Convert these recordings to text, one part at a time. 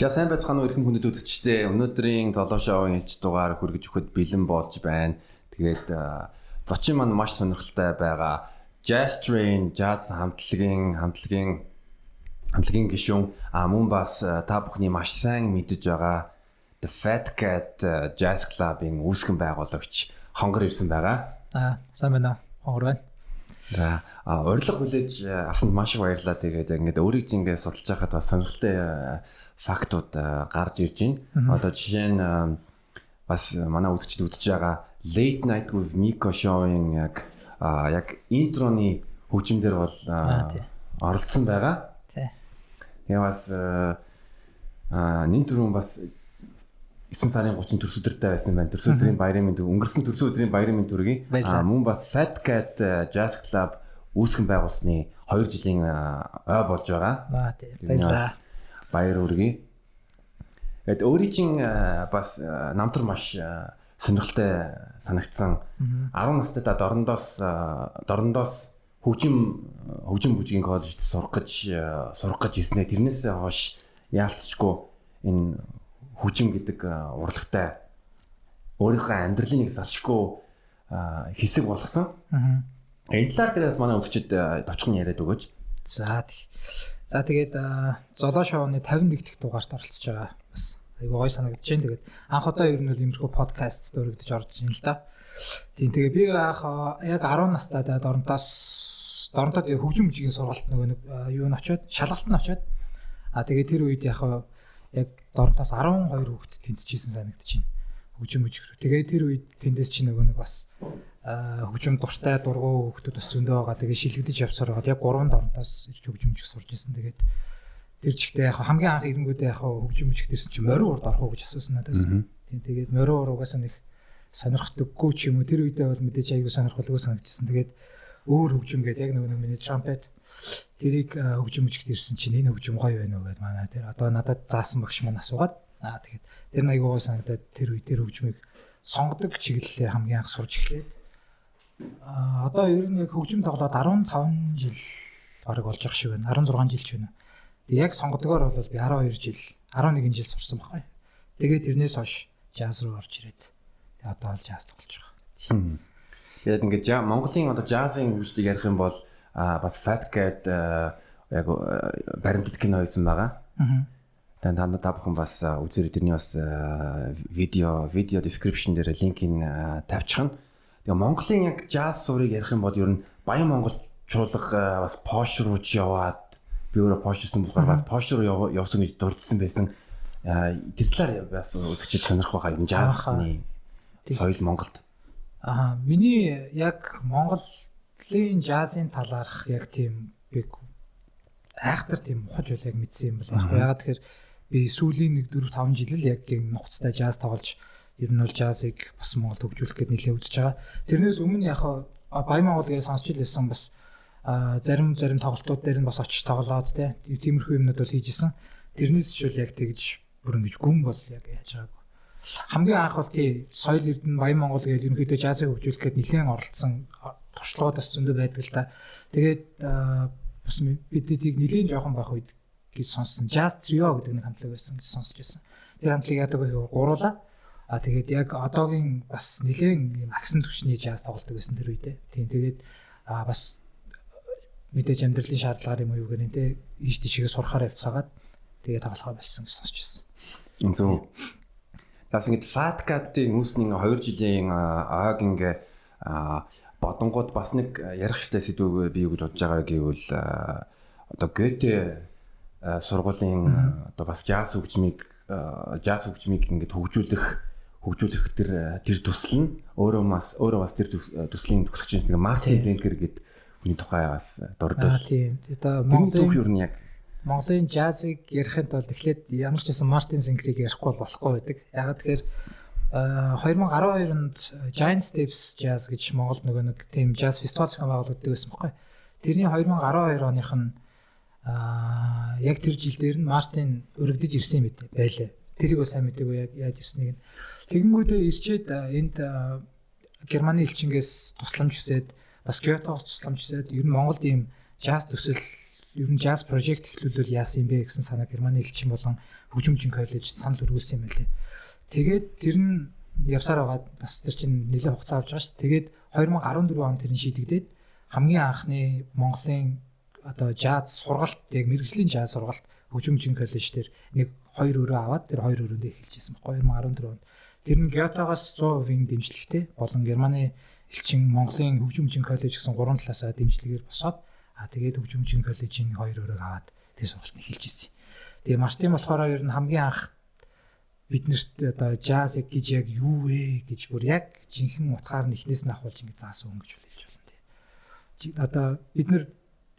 За, сайн байцгаана уу, эрхэм хүндэт үзэгчдээ. Өнөөдрийн Золоо шоуын ээлж дугаар хүргэж өгөхөд бэлэн болж байна. Тэгээд зочин маань маш сонирхолтой байгаа. Jazz Train jazz хамтлагийн гишүүн, мөн бас та бүхний маш сайн мэдэж байгаа The Fat Cat Jazz Club-ын үүсгэн байгуулагч Хонгор ирсэн байгаа. Аа, сайн байна уу? Хонгор байна. За, урилга хүлээж авсанд маш их баярлалаа. Тэгээд ингээд өөрийг чинь ингээд судалж байхад бас сонирхолтой фактууд гарч ирж байна. Одоо жишээ нь бас манай үзэгчид үзэж байгаа Late Night with Miko show-ын яг intro-ны хөгжим дээр бол оролцсон байгаа. Тэгээ бас нэн түрүүн бас 9 сарын 30 төрсөн өдөртэй байсан байна. Төрсөн өдрийн баярын мэнд, өнгөрсөн төрсөн өдрийн баярын мэнд хүргэе. Мөн бас Fat Cat Jazz Club үүсгэн байгуулсны 2 жилийн ой болж байгаа. Аа, тий. Баярлалаа. Баяр хүргэе. Тэгээд өөрийн чинь бас намтар маш сонирхолтой санагдсан. 10 настай та Дорнодоос хөгжим бүжгийн коллежид сурах гэж ирснээр тэрнээс хойш яалтчгүй энэ хөгжим гэдэг урлагтай өөрийнхөө амьдралын нэг салшгүй хэсэг болгосон. Энэ талаар дээрээс манай үзэгчид товчхон яриад өгөөч. За, тий. За, тэгээд Золоо шоуны 51 дахь дугаарт оролцож байгаа. Бас айгүй гоё санагдаж байна. Тэгээд анх удаа ер нь бол иймэрхүү подкаст дөрөгдөж орж ин л да. Тийм, тэгээ би анх яг 10 настай Дорнодод хөгжим бүжгийн сургалт нөгөө нэг юу н очиод, шалгалт нь очиод, тэгээд тэр үед яг яг Дорнодоос 12 хүүхэд тэнцэжсэн санагдаж байна. Хөгжим бүжиг рүү. Тэгээд тэр үед тэндээс чи нөгөө нэг бас хөгжим дуртай дургу хүүхдүүд бас зөндөө байгаа. Тэгээд шилэгдэж явсаар байгаа. Яг 3 Дорнодоос ирж хөгжим бүжиг сурж исэн. Тэгээд тэр чигтээ яг хамгийн анх ирэнгүүтээ яг хөгжим бүжигт ирсэн чи морин уурд орох уу гэж асуусан надаас. Тийм, тэгээд морин уур угаасаа нэг сонирхдаггүй ч юм уу, тэр үедээ бол мэдээж аягүй сонирхолгүй санагдчихсан. Тэгээд өөр хөгжим гэдэг яг нөгөө нэг миний trumpet, тэрийг хөгжим бүжигт ирсэн чинь энэ хөгжим гоё байна уу гэдээ манай тэр одоо надад заасан багш маань асуугаад, тэгээд тэр нь аягүй гоё санагдаад тэр үе тэр хөгжмийг сонгодог чиглэлээр хамгийн анх сурж эхлээд, одоо ер нь яг хөгжим тоглоод 15 жил бараг болж байгаа шиг байна. 16 жил ч байна. Тэг яг сонгодгоор бол би 12 жил, 11 жил сурсан байхгүй. Тэгээд тэрнээс хойш жаз руу орж ирээд тэг одоо бол жаз тоглож байгаа. Тэгээд ингээд Монголын одоо жазын хөгжлийг ярих юм бол бас Fat Cat яг баримтат кино хийсэн байгаа. Тэгээд та бүхэн бас үзээрэй, тэрний бас видео description дээр линкийг тавьчихна. Тэгээ Монголын яг жаз суурийг ярих юм бол ер нь Баян Монгол чуулга бас Пош руу ч яваад, би өөрөө Пош ирсэн болохоор бас Пош руу явсан гэж дурдсан байсан. Тэр талаар бас үзэгчид сонирхох байгаа юм, жазны соёл Монголд. Аа, миний яг Монголын жазын талаарх яг тийм би айхтар тийм ухаж бол яг мэдсэн юм бол байхгүй. Ягаад тэгэхээр би сүүлийн нэг 4 5 жил л яг юм нухацтай жаз тоглож, ер нь бол жазыг бас Монголд хөгжүүлэх гээд нэлээд үзэж байгаа. Тэрнээс өмнө яг Баян Монгол гэж сонсч л байсан, бас зарим зарим тоглолтууд дээр нь бас очиж тоглоод тиймэрхүү юмнууд бол хийж исэн. Тэрнээс ч бол яг тэгж бүр ингэж гүн бол яг яаж байгаагүй. Хамгийн анх бол тий соёл эрдэнэ Баян Монгол гэж ерөнхийдөө жазыг хөгжүүлэх гээд нэлээд оролцсон туршлагууд бас зөндөө байдаг л та. Тэгээд бас бидэдийг нэлээд жоохон байх үед гэж сонссон. Jazz Trio гэдэг нэг хамтлаг байсан гэж сонсч байсан. Тэр хамтлагийг яадаг вэ гэхээр гуруулаа. А тэгээд яг одоогийн бас нэлээд юм агсан түвшний жаз тоглолдог байсан тэр үедээ. Тийм, тэгээд бас мэдээж амьдралын шаардлагаар юм уу юу гэнэ те ийш тийшээ сурахаар явцгаагаад тэгээд тоглохоо болсон гэж сонсч байсан. Зөв. Бас ингэж Fat Cat-ийн үүснийн 2 жилийн ойг ингээ бодонгууд бас нэг ярих хэрэгтэй сэдв би юу гэж бодож байгаа гэвэл одоо Гёте сургуулийн одоо бас жаз хөгжмийг ингээд хөгжүүлэх тэр төсөл нь өөрөө бас тэр төслийн төгсөгч нэг Мартин Зенкер гэдэг хүний тухай бас дурдвал. Аа, тийм. Одоо Монголын түүх юу нь яг Монголын жазыг ярихын тулд эхлээд ямар ч байсан Мартин Зенкерийг ярихгүй бол болохгүй байдаг. Ягаад тэгэхээр 2012 онд Giant Steps Jazz гэж Монголд нөгөө нэг тийм jazz фестивал зохион байгуулагддаг байсан байхгүй. Тэрний 2012 оных нь яг тэр жил дээр нь Мартин урагдж ирсэн юм байлээ. Тэрийг бас сайн мэдээгүй яг яаж ирснийг нь. Тэгэнгүүтээ ирчээд энд Германы элчингээс тусламж хүсээд, бас Гётеос тусламж хүсээд, ер нь Монголд ийм jazz төсөл ер нь jazz project эхлүүлвэл яасан юм бэ гэсэн санаа Германы элчин болон хөгжмөжийн коллежид санал өргүүлсэн юм байлээ. Тэгээд тэр нь явсаар байгаад бас тэр чинь нэлээд хугацаа авч байгаа шүү. Тэгээд 2014 онд тэр нь шийдэгдээд хамгийн анхны Монголын одоо jazz сургалт, яг мэргэжлийн jazz сургалт хөгжмөжийн коллеж дээр нэг хоёр өрөө аваад тэр хоёр өрөөндөө эхэлж ирсэн байхгүй 2014 онд. Тэр нь Гётегоос 100% дэмжлэгтэй болон Германы элчин, Монголын хөгжмөжийн коллеж гэсэн гурван талаасаа дэмжлэгээр босоод тэгээд хөгжмөжийн коллежийн хоёр өрөөг аваад тэр сургалт нь эхэлж ирсэн. Тэгээ Мартин болохоор ер нь хамгийн анх биднэрт одоо jazz гэж яг юу вэ гэж бүр яг жинхэнэ утгаар нь эхнээс нь ахуулж ингэ заасан хүн гэж хэлж болно тий. Одоо бид нэр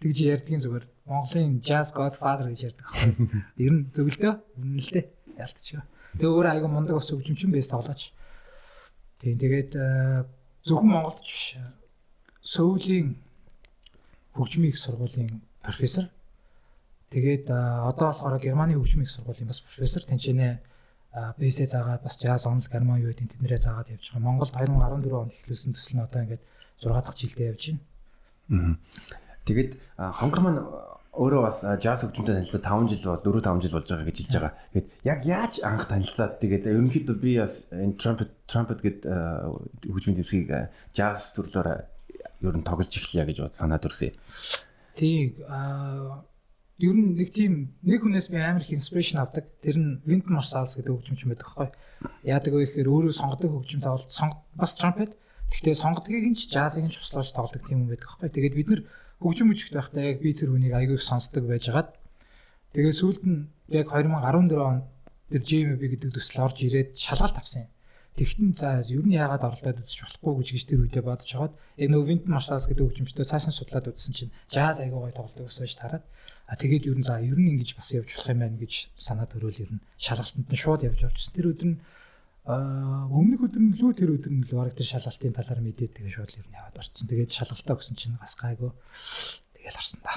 тэгж ярьдгийн зүгээр Монголын jazz godfather гэж ярьдаг аахгүй. Ер нь зөвлөдөө үнэн л дээ. Ялцчих. Тэгээ өөрөө айгу мундаг бас хөгжимчин bass тоглооч. Тийм, тэгээд зөвхөн Монголд ч биш. Сөүлийн хөгжмийн их сургуулийн профессор. Тэгээд одоо болохоор Германы хөгжмийн их сургуулийн бас профессор. Тэнчэнэ bass ээ заагаад бас jazz онол гармон юу гэдэг тэднэрээ заагаад явж байгаа. Монголд 2014 онд эхлүүлсэн төсөл нь одоо ингээд 6 дахь жилдээ явж байна. Тэгээд хонгор маань өөрөө бас jazz хөгжмөнтэй танилцаад 5 жил бол 4 5 жил болж байгаа гэж хэлж байгаа. Тэгээд яг яаж анх танилцаад, тэгээд ерөнхийдөө би бас энэ trumpet гэдэг хөгжмийн дэвсгийг jazz төрлөөр ер нь тоглож эхлэе гэж бод санаа төрсөн. Тийм, ер нь нэг тийм нэг хүнээс би амар их inspiration авдаг. Тэр нь Wynton Marsalis гэдэг хөгжимчин байдаг байхгүй. Яадаг вэ гэхээр өөрөө сонгодог хөгжим тоглолт бас trumpet. Гэхдээ сонгодгийг нь ч jazz-ыг нь ч хослоож тоглодог тийм хүн байдаг байхгүй. Тэгээд бид нэр хөгжим мөчгт байхдаа яг би тэр хүнийг айгүй их сонсдог байжгаад тэгээд сүүлд нь яг 2014 онд тэр JMB гэдэг төсөл орж ирээд шалгалт авсан юм. Тэгтэн за ер нь яагаад оролдоод үзэж болохгүй гэж тэр үедээ бодож хагаад яг нөгөө Wynton Marsalis гэдэг хөгжимчдөө цааш нь судлаад үзсэн чинь jazz айгүй гоё тоглодог гэсэн байж тараад тэгээд ер нь за ер нь ингэж бас явж болох юм байна гэж санаа төрөөл ер нь шалгалтанд нь шууд явж орчихсон. Тэр өдөр нь өмнөх өдөр нь лүү тэр өдөр нь л бараг тэр шалгалтын талаар мэдээд тэгээ шууд ер нь яваад орчихсон. Тэгээд шалгалтаа өгсөн чинь бас гайгүй тэгэл орсон да.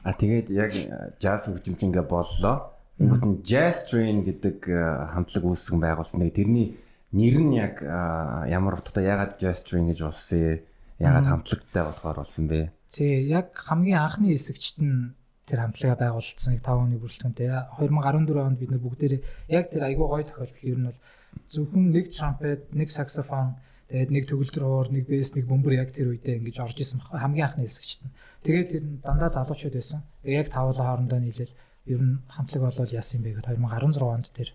А тэгээд яг jazz хөгжимчингээ боллоо. Тэнгүүт нь Jazz Train гэдэг хамтлаг үүсгэн байгуулсан. Нэг тэрний нэр нь яг ямар утгатай, ягаад Jazz Train гэж болсон, ягаад хамтлагтай болохоор болсон бэ? Тий, яг хамгийн анхны хэсэгчт нь тэр хамтлагаа байгуулсан 5 оны бүрэлдэхүүнтэй. 2014 онд бид нар бүгдээрээ яг тэр айгүй гоё тохиолдол ер нь бол зөвхөн нэг trumpet, нэг саксофон, тэгээд нэг төгөлдөр хуур, нэг bass, нэг бөмбөр яг тэр үедээ ингэж орж исэн байхгүй хамгийн анхны хэсэгчт нь. Тэгээд тэр нь дандаа залуучууд байсан. Тэгээд яг тавуулаа хоорондоо нийлэл ер нь хамтлаг болол яасан юм бэ гэхэд 2016 онд тэр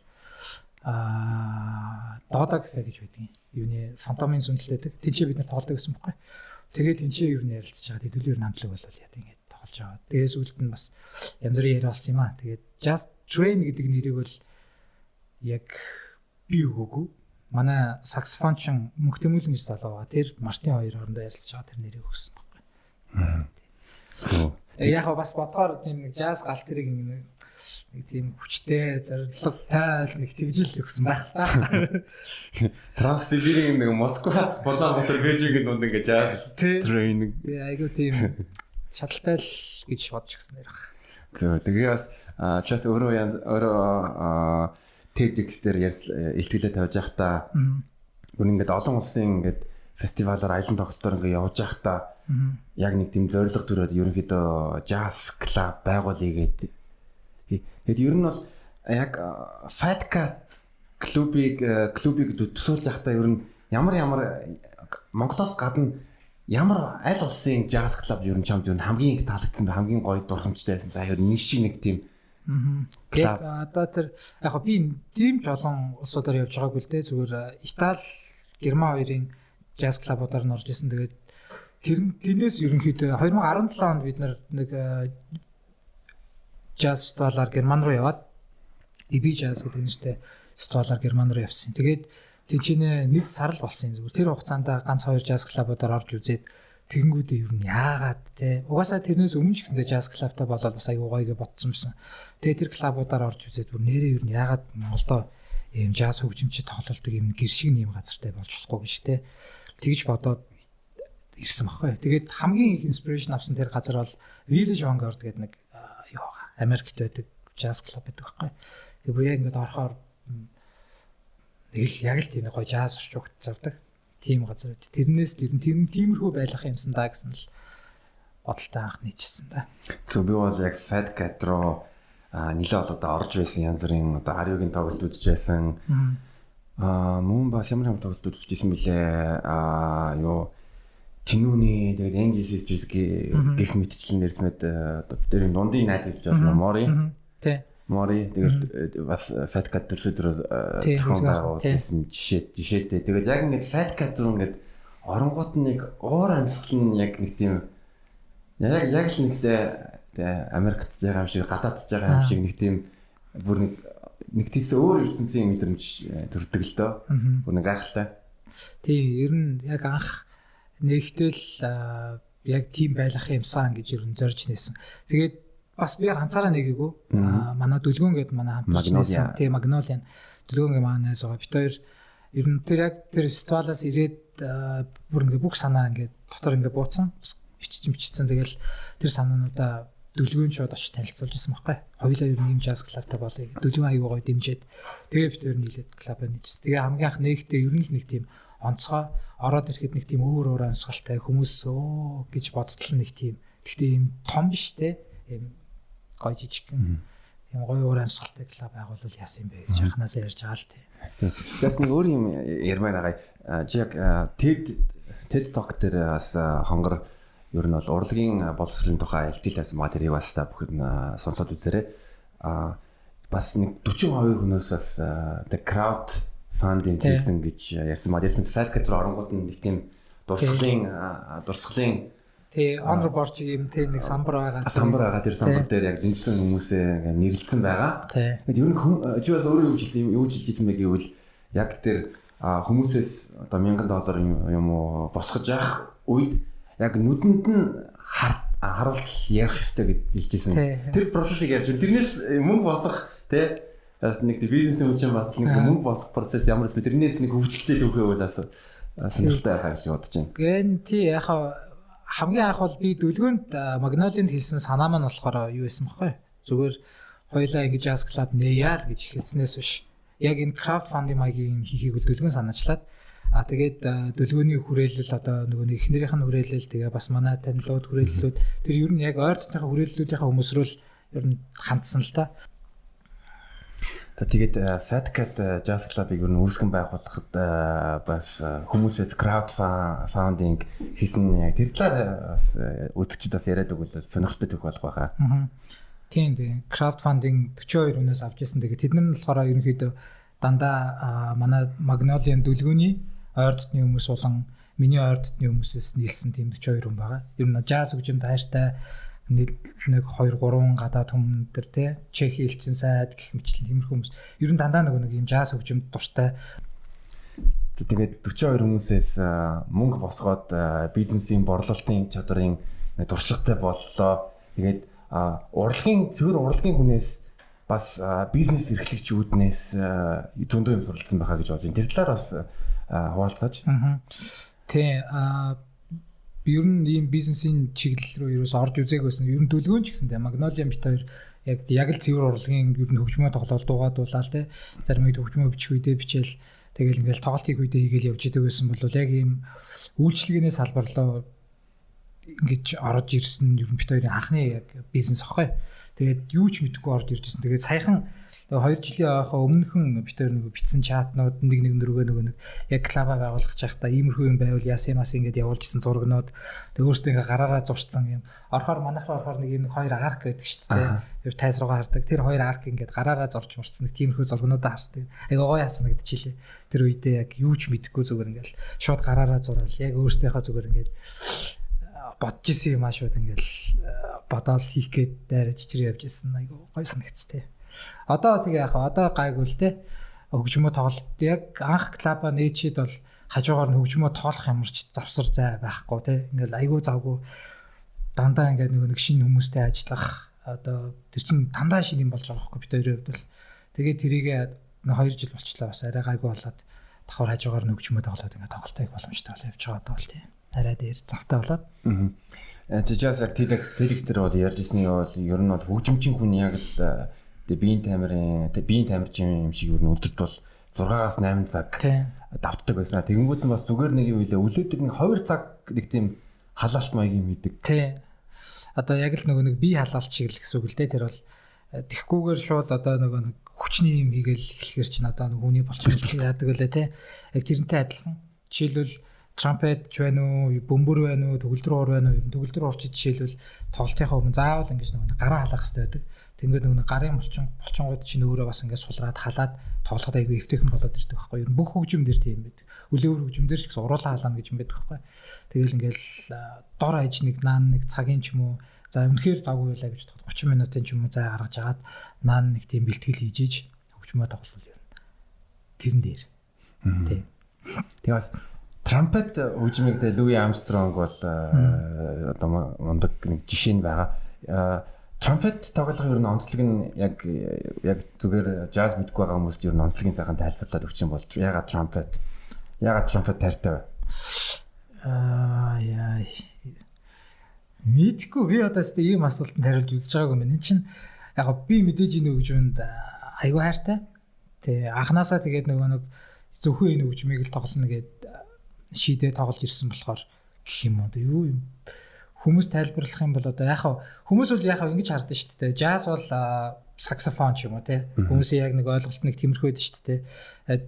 Дода кафе гэж байдаг. Юуны Фантомын зүнэлт байдаг. Тэнцээ бид нар тоглодог гэсэн байхгүй. Тэгээд тэнцээ ер нь ярилцж байгаа. Хэдүүлээ ер нь хамтлаг болол яа ингэж тоглож байгаа. Тэгээд сүүлд нь бас янз бүрийн яриа болсон юм аа. Тэгээд Jazz Train гэдэг нэрийг бол яг би өгөөгүй. Манай саксофончин Мөнх Тэмүүлэн гэж залуу байгаа. Тэр Мартин хоёр хоорондоо ярилцж байгаа тэр нэрийг өгсөн байхгүй. Тэгээ яг бас бодгоор тийм нэг jazz гал тэрийг нэг тийм хүчтэй, зорилготой нэг тэгжил өгсөн байх та. Транссибирийн нэг Москва, Улаанбаатар, Бээжингийн дунд ингээ jazz train. Тэгээ айгуу тийм чадaltaй л гэж бодож гисэн нэр баг. Зөв. Тэгээ бас час өөрөө янз өөрөө TEDx дээр илтгэлээ тавьж байхдаа бүр ингээд олон улсын ингээд фестивалаар, аялан тоглолтоор ингээд явж байхдаа яг нэг тийм зорилго төрөөд ерөнхийдөө jazz club байгуулъя гэдэг. Тэгээд ер нь бол яг Fat Cat клубыг төсөөлж байхдаа ер нь ямар ямар Монголоос гадна ямар аль улсын jazz club ер нь чамд ер нь хамгийн их таалагдсан бэ? Хамгийн гоё дурсамжтай байсан. За ер нь нэг шиг нэг тийм Яг одоо тэр яг би тийм ч олон улсуудаар явж байгаагүй л дээ. Зүгээр Итали, Герман хоёрын jazz club-уудаар нь орж исэн. Тэгээд тэр тэндээс ерөнхийдөө 2017 онд бид нэг jazz фестивалаар Герман руу яваад EB Jazz гэдэг нэртэй фестивалаар Герман руу явсан. Тэгээд тэнцэнэ нэг сар л болсон юм зүгээр. Тэр хугацаанд ганц хоёр jazz club-уудаар орж үзээд тэгэнгүүтээ ер нь яагаад те угаасаа тэрнээс өмнө ч гэсэндээ jazz club-тай болоод бас аюу гоё гэж бодсон байсан. Тэгээ тэр club-уудаар орж үзээд бүр нэрээ ер нь яагаад Монголдо ийм jazz хөгжимчид тоглолдог юм гэр шиг нэм газартай болж болохгүй гэж те тэгж бодоод ирсэн баггүй. Тэгээд хамгийн их inspiration авсан тэр газар бол Village Vanguard гэдэг нэг юу байгаа. Америкт байдаг jazz club байдаг байхгүй. Тэгээ бүр яг ингээд орохоор нэг л яг л тийм гоё jazz орчуугт завдаг тийм газар байд. Тэрнээс л ер нь тиймэрхүү байлах юмсан даа гэсэн л бодолтой анх нийчсэн да. Зөв, би бол яг Fat Cat руу нэлээд одоо орж байсан, янз бүрийн одоо Ариугийн тоглолт үзэж байсан. Мөн бас ямар ямар тоглолт үзэж байсан бilé. Юу Тинүүний, тэгээд Angel Sisters гэх мэтчлэн нэрсмэд одоо бид тэр дундын найз гэж болно, Мори. Тий. Мори, тэгээд бас Fat Cat төрсөдрөө зохион байгуулсан жишээтэй. Тэгээд яг ингээд Fat Cat руу ингээд оронгууд нэг уур амьсгал нь яг нэг тийм яг л нэгтэй тэгээ Америкт байгаа юм шиг, гадаадд байгаа юм шиг нэг тийм бүр нэг тийс өөр ертөнцийн мэдрэмж төрдөг л дөө. Бүр нэг гайхалтай. Тий, ер нь яг анх нэгтэл яг тийм байлах юмсан гэж ер нь зорж нээсэн. Тэгээд бас би ганцаараа нэгээгүй. Манай Дүлгүн гээд манай хамтарч нээсэн. Тий, Магнолиан Дүлгүн гээ манай найз байгаа. Бид хоёр ер нь тэр яг тэр фестивалаас ирээд бүр ингээ бүх санаа ингээ дотор ингээ бууцсан. Биччихсэн. Тэгэл тэр санаануудаа Дүлгөөн шууд очиж танилцуулж ирсэн байхгүй. Хоёулаа ер нь ийм jazz club-тай болъё. Дүлгөөн аягүй гоё дэмжиж, тэгээ бид хоёр нийлээд клубаа нээжсэн. Тэгээ хамгийн анх нэгтээ ер нь л нэг тийм онцгой, ороод ирэхэд нэг тийм өөр өөр амьсгалтай, хүмүүс өө гэж бодтол нэг тийм. Гэхдээ ийм том биш те. Ийм гоё жижигхэн тийм гоё уур амьсгалтай клуб байгуулвал яасан юм бэ гэж анханасаа ярьж байгаа л тий. Бас нэг өөр юм ярмаар байгаа. Чи яг TED Talk дээр бас хонгор ер нь бол урлагийн боловсролын тухай илтгэл тавьсан байгаа. Тэрийг бас та бүхэн сонсоод үзээрэй. Бас нэг 40% хүмүүс бас the crowd funding хийсэн гэж ярьсан ба. Ярьсан Fat Cat руу оронгууд нь нэг тийм дурсгалын Тий, honor board юм тий, нэг самбар байгаа. Самбар байгаа. Тэр самбар дээр яг дэмжсэн хүмүүсээ ингээ нэрлэлсэн байгаа. Тэгээд ер нь чи бас өөрөө юу хэлсэн, юу хэлжсэн бэ гэвэл яг тэр хүмүүсээс одоо 1000 доллар юм уу босгож явах үед яг нүдэнд нь харуулт ярих ёстой гэж хэлжсэн. Тэр процессыг ярьж байна. Тэрнээс мөнгө босгох тий бас нэг бизнесийн хүчин, бас нэг мөнгө босгох процесс ямар ч тэрнээс нэг хөвчлөлтэй түүхээ бол бас сонирхолтой байхаа гэж бодож байна. Гэн тий, яг хамгийн анх бол би Дүлгөөнд Магнолинд хэлсэн санаа маань болохоор юу байсан бохой. Зүгээр хоёлаа ингэж jazz club нээя л гэж хэлснээс биш. Яг энэ crowdfunding маягийн хийхийг бол Дүлгөөн санаачлаад, тэгээд Дүлгөөний хүрээлэл, одоо нөгөө нэг эхнэрийнх нь хүрээлэл, тэгээ бас манай танилуд хүрээллүүд, тэр ер нь яг ойр дотныхоо хүрээллүүдийнхаа хүмүүс рүү л ер нь хандсан л та. За, тэгээд Fat Cat Jazz Club-ыг ер нь үүсгэн байгуулахад бас хүмүүсээс crowd funding хийсэн, яг тэр талаар бас үзэгчид бас яриад өгвөл сонирхолтой түүх болох байхаа. Тийм. Crowdfunding 42 хүнээс авч ирсэн. Тэгээд тэд нар нь болохоор ерөнхийдөө дандаа манай Magnolia Дүлгөөний ойр дотны хүмүүс болон миний ойр дотны хүмүүсээс нийлсэн тийм 42 хүн байгаа. Ер нь jazz хөгжимд хайртай нэг 2 3 гадаад хүмүүс төр те, Чех элчин сайд гэх мэтлэн тиймэрхүү хүмүүс. Ер нь дандаа нөгөө нэг юм jazz хөгжимд дуртай. Тэгээд 42 хүмүүсээс мөнгө босгоод бизнесийн борлуулалтын чадварын туршлагатай боллоо. Тэгээд урлагийн, цэвэр урлагийн хүнээс бас бизнес эрхлэгчүүднээс зөндөө юм суралцсан байхаа гэж бодож байна. Тэр талаар бас хуваалцаач. Тий, би ер нь ийм бизнесийн чиглэл рүү ерөөс орж үзээгүйсэн. Ер нь Дүлгөөн ч гэсэн те, Магнолиа бит хоёр яг л цэвэр урлагийн ер нь хөгжмөө тоглоол дуугаад дуулаал те. Зарим үед хөгжмөө бичих үедээ бичээл, тэгэл ингээл тоглолт хийх үедээ хийгээл явж идэг байсан бол яг ийм үйлчилгээний салбар руу ингэж орж ирсэн ер нь бит хоёрын анхны яг бизнес ахгүй. Тэгээд юу ч мэдэхгүй орж ирж ирсэн. Тэгээд саяхан 2 жилийн ойхоо өмнөхөн бит хоёр нөгөө бичсэн чатнууд нэг нэг нөргөө нөгөө нэг яг клаба байгуулах байхдаа иймэрхүү юм байвал яасан юмас ингэж явуулжсэн зурагнууд, тэг өөртөө ингээ гараараа зурцсан юм. Орохоор манайх руу орохоор нэг юм нэг хоёр арк байдаг шүү дээ. Тэр тайз руугаа хардаг. Тэр хоёр арк ингээд гараараа зурж мурцсан нэг тиймэрхүү зургнуудаа харсдаг. Айгаа гоё санагдчихлээ. Тэр үедээ яг юу ч мэдэхгүй зүгээр ингээл шууд гараараа зурвал яг өөртөөхөө зүгээр ингээд бодож исэн юм аа, шууд ингээл бодоол хийх гээд дайраа чичрээ явж исэн, айгу гоё санагдцтэй. Одоо тэгээ яг одоо гайгүй л те, хөгжмөө тоглолт яг анх клаба нээчид бол хажуугаар нь хөгжмөө тоглох ямарч завсар зай байхгүй те, ингээл айгу завгүй, дандаа ингээд нөгөө нэг шинэ хүмүүстэй ажиллах, одоо тэр чин дандаа шинэ юм болж байгаа байхгүй бид хоёрын хувьд бол. Тэгээд тэрийгээ 2 жил болчлоо, бас арай гайгүй болоод давхар хажуугаар нь хөгжмөө тоглоод ингээд тоглолтоо их боломжтой болоо явж байгаа одоо бол тий. Арай дээр завтай болоод. Жижигс яг TEDx дээр бол ярьж ирсэн бол ер нь бол хөгжимчин хүн яг л тэгээ биеийн тамирын, тэгээ биеийн тамирчин юм шиг ер нь өдөрт бол 6-аас 8 цаг давтдаг байсан. Тэгэнгүүт нь бас зүгээр нэг юм үлээ, үлээдэг нэг 2 цаг нэг тийм халаалт маягийн юм хийдэг. Тий. Одоо яг л нөгөө нэг бие халаалт шиг л гэсэн үг л дээ. Тэр бол тэгхгүйгээр шууд одоо нөгөө нэг хүчний юм хийгээл эхлэхэр чинь одоо нэг хүний булчин яадаг үлээ те. Яг тэрнтэй адилхан. Жишээлбэл трампет ч байна уу, бөмбөр байна уу, төгөлдөр уур байна уу, ер нь төгөлдөр уурч жишээлбэл тоглолтынхаа өмнө заавал ингэж нөгөө гараа халаах хэрэгтэй байдаг. Тэгээд нөгөө гарын булчингууд чинь өөрөө бас ингэж сулраад халаад тоглоход айгүй эвтэйхэн болоод ирдэг байхгүй юу. Бүх хөгжим дээр тийм байдаг. Үлээвэр хөгжим дээр ч гэсэн уруулаа халаана гэж юм байдаг байхгүй. Тэгэл ингээл дор хаяж нэг наан нэг цагийн ч юм уу за үнэхээр завгүй байлаа гэж бодоход 30 минутын ч юм уу зай гаргаж агаад наан нэг тийм бэлтгэл хийж иж хөгжмөө тоглол юм. Тэрэн дээр. Тийм. Тэгээ бас трампет хөгжмийг дэ Луи Армстронг бол одоо мундаг нэг жишээ нь байгаа. Трампет тоглох ер нь онцлог нь яг зүгээр жаз мэдгүй байгаа хүмүүст ер нь онцлогийн сайхан тайлбарлаад өгч юм бол ягаад трампет тайртай вэ? Аа яа. Мэдгүй би одоо өстэй ийм асуултанд хариулж үзэж байгаагүй юм байна. Энд чинь яг би мэдээж энэ хөгжмөнд айгүй хайртай. Тэ анханасаа тэгээд нөгөө нэг зөвхөн энэ хөгжмийг л тоглоно гэд шийдээ тоглож ирсэн болохоор гэх юм уу. Юу юм хүмүүс тайлбарлах юм бол одоо яг хүмүүс бол яг ингэж хардаг шүү дээ. Жаз бол саксофон ч юм уу те. Хүмүүсийн яг нэг ойлголт нэг тиймэрхүү байдаг шүү дээ.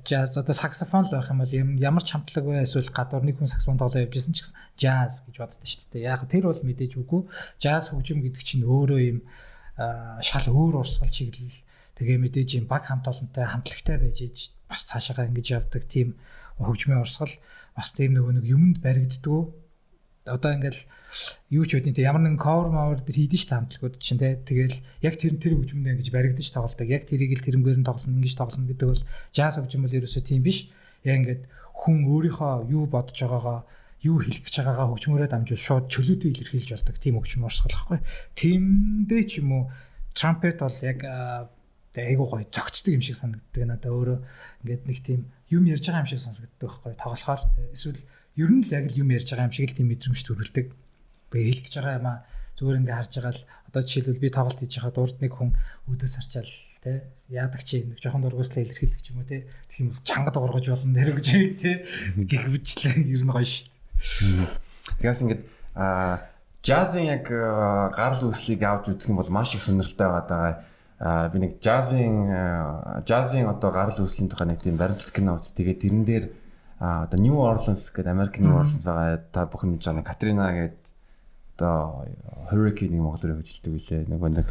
Жаз одоо саксофон л байх юм бол ямар ч хамтлаг бай эсвэл гадуур нэг хүн саксофон тоглоо явж исэн ч гэсэн жаз гэж боддог шүү дээ. Яг тэр бол мэдээж үгүй. Жаз хөгжим гэдэг чинь өөрөө юм шал өөр урсгал чиглэл тэгээ мэдээж юм баг хамт олонтой хамтлагтай байж иж бас цаашаагаа ингэж явдаг тийм хөгжмийн урсгал бас тийм нөгөө нэг юмд баригддгүү. Одоо ингээл юу ч үгүй те ямар нэгэн cover мавар дээр хийдэж шүү хамтлагууд чинь те тэгэл яг тэр хөгжмөндөө ингэж баригдаж тоглодог. Яг тэрийг л тэрнгээр нь тоглоно ингэж тоглоно гэдэг бол жаз хөгжим бол ерөөсөө тийм биш. Яг ингээд хүн өөрийнхөө юу бодож байгаагаа юу хэлэх гэж байгаагаа хөгжмөөрөө дамжуул шууд чөлөөтэй илэрхийлж болдог тийм хөгжим урсгал байхгүй. Тиймдээ ч юм уу трампет бол яг айгуу гоё зөгцдөг юм шиг санагддаг надаа өөрөө ингээд нэг тийм юм ярьж байгаа юм шиг сонсогддог байхгүй тоглохоор эсвэл ер нь л яг л юм ярьж байгаа юм шиг л тийм мэдрэмж төрүүлдэг. Би хэлэх гэж байгаа юм аа зүгээр ингээ харж байгаа л одоо жишээлбэл би тоглолт хийж байхад урд нэг хүн үүдээс харчаал те яадаг чи нэг жоохон дургууслаа илэрхийлэх юм уу те тэгэх юм бол чангад ургаж болно тэр гэж те гих бичлээ ер нь гоё шүү дээ. Тэгээс ингээд жазын яг гарал үүслийг авч үзэх юм бол маш их сонирхолтой байгаа. Би нэг жазын одоо гарал үүслийн тухай нэг тийм баримтлат кино үзсэн. Тэгээд тэрэн дээр одоо New Orleans гэдэг Америк New Orleans байгаа та бүхэн мэдж байгаа Катрина гэдэг одоо hurricane нэг монголоор хэлдэг үлээ. Нөгөө нэг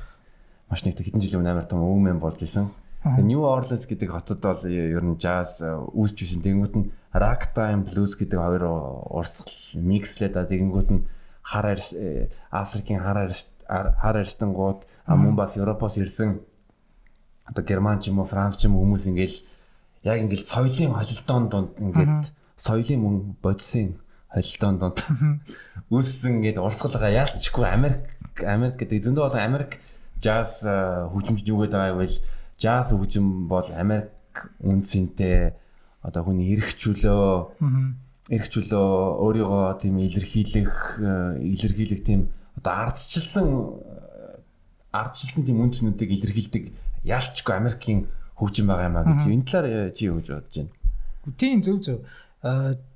маш нэг хэдэн жилийн өмнө амар том өвмэн болж исэн. New Orleans гэдэг хотод бол ер нь jazz үүсч ирсэн. Тэгэнгүүт нь ragtime blues гэдэг хоёр урсгал микслээд тэгэнгүүт нь хар арьс Африкийн хар арьстангууд мөн бас Европоос ирсэн одоо Герман ч юм уу Франц ч юм уу хүмүүс ингээл яг ингээл соёлын холилдоон донд ингээд соёлын мөн бодисын холилдоон донд үүссэн ингээд урсгал байгаа. Яалтчгүй Америк гэдэг зөндөө болон Америк жаз хөгжимч юу гэдэг байгаа вэ? Жаз хөгжим бол Америк үнцэнтэй одоо хүний эрх чөлөө өөрийгөө тийм илэрхийлэх тийм одоо ардчилсан тийм үнцнүүдийг илэрхийлдэг яалтчгүй Америкийн хөгжим байгаа юм а гэж энэ талаар чи юу гэж бодож байна? Тийм зөв.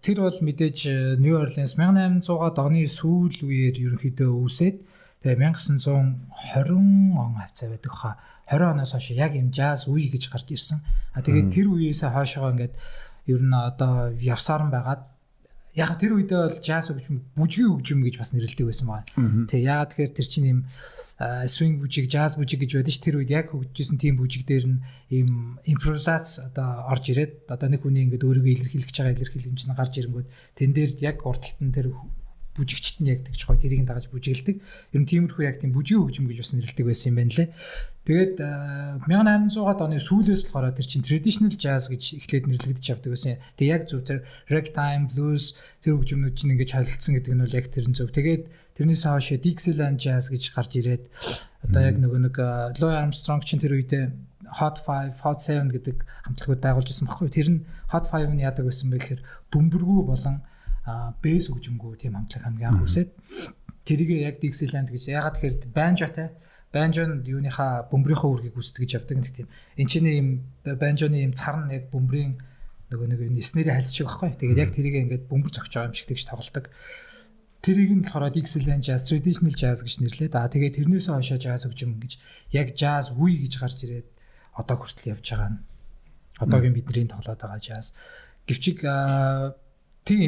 Тэр бол мэдээж New Orleans 1800-аад оны сүүл үеэр ерөнхийдөө үүсээд тэгээ 1920 он хавцаа байдаг хаа. 20 оноос хойш яг юм жаз үе гэж гарч ирсэн. А тэгээд тэр үеэсээ хойшоо ингээд ер нь одоо явсаар нь байгаад яг тэр үедээ бол жаз хөгжим бүжгийн хөгжим гэж бас нэрлэдэг байсан байна. Тэгээ яагаад тэгэхээр тэр чинь юм swing бүжиг, jazz бүжиг гэж байдаг ш. Тэр үед яг хөгжижсэн тийм бүжиг дээр нь ийм импровизац одоо орж ирээд одоо нэг хүний ингээд өөрийгөө илэрхийлэх гэж байгаа илэрхийлэмж нь гарч ирэнгүүт тэн дээр яг урталт нь тэр бүжигчт нь яг тэгж гоё тэрийг дагаж бүжиглдэг. Ер нь тиймэрхүү яг тийм бүжгийн хөгжим гэж бас нэрлэдэг байсан юм байна лээ. Тэгээд 1800-аад оны сүүлээс болохоор тэр чинь traditional jazz гэж эхлээд нэрлэгдэж явдаг байсан. Тэг яг зөв тэр ragtime, blues тэр хөгжмнүүд чинь ингэж холилдсон гэдэг нь бол яг тэр нь зөв. Тэгээд тэрнээс хойш Dixieland jazz гэж гарч ирээд одоо яг нөгөө нэг Louis Armstrong чинь тэр үедээ Hot 5, Hot 7 гэдэг хамтлагууд байгуулж ирсэн баггүй. Тэр нь Hot 5 нь яадаг байсан бэ гэхээр бөмбөргүү болон бэс хөгжимгүй тийм хамтлаг хамгийн анх үсээд тэрийг яг Dixieland гэж ягаад тэгэхээр банжотой банжо нь юуныхаа бөмбөрийнхөө үргийг үүсгэж явдаг нэг тийм. Энд чинь ийм банжоны ийм цар нь яг бөмбөрийн нөгөө нэг снэрийн хальс шиг баггүй. Тэгээд яг тэрийг ингээд бөмбөр зогч байгаа юм шиг тэгж тоглолдог. Тэрийг нь болохоор Dixieland jazz, traditional jazz гэж нэрлээд тэгээд тэрнээсээ хойшоо jazz хөгжим гэж яг jazz үе гэж гарч ирээд одоо хүртэл явж байгаа нь одоогийн бидний тоглоод байгаа jazz. Гэвчиг тийм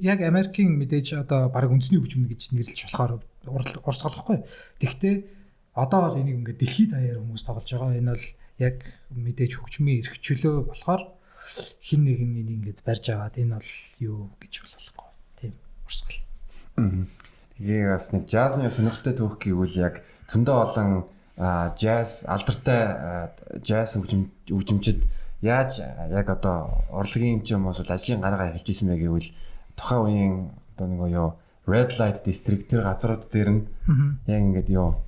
яг Америкийн мэдээж одоо баг үндэсний хөгжим гэж нэрлэж болохоор урсгалахгүй. Тэгвэл одоо бол энийг ингээд дэлхийд даяар хүмүүс тоглож байгаа. Энэ бол яг мэдээж хөгжмийн эрх чөлөө болохоор хин нэг нь энийг ингээд барьж аваад энэ бол юу гэж болохгүй. Тийм урсгал. Тэгээ бас нэг жазны сонирхолтой түүх гэвэл яг зөндөө олон jazz алдартай jazz хөгжимчид яаж яг одоо урлагийн юм ч юм уу эсвэл ажлын гараа эхэлж исэн бэ гэвэл тухайн үеийн одоо нэг юу red light district тэр газрууд дээр нь яг ингээд юу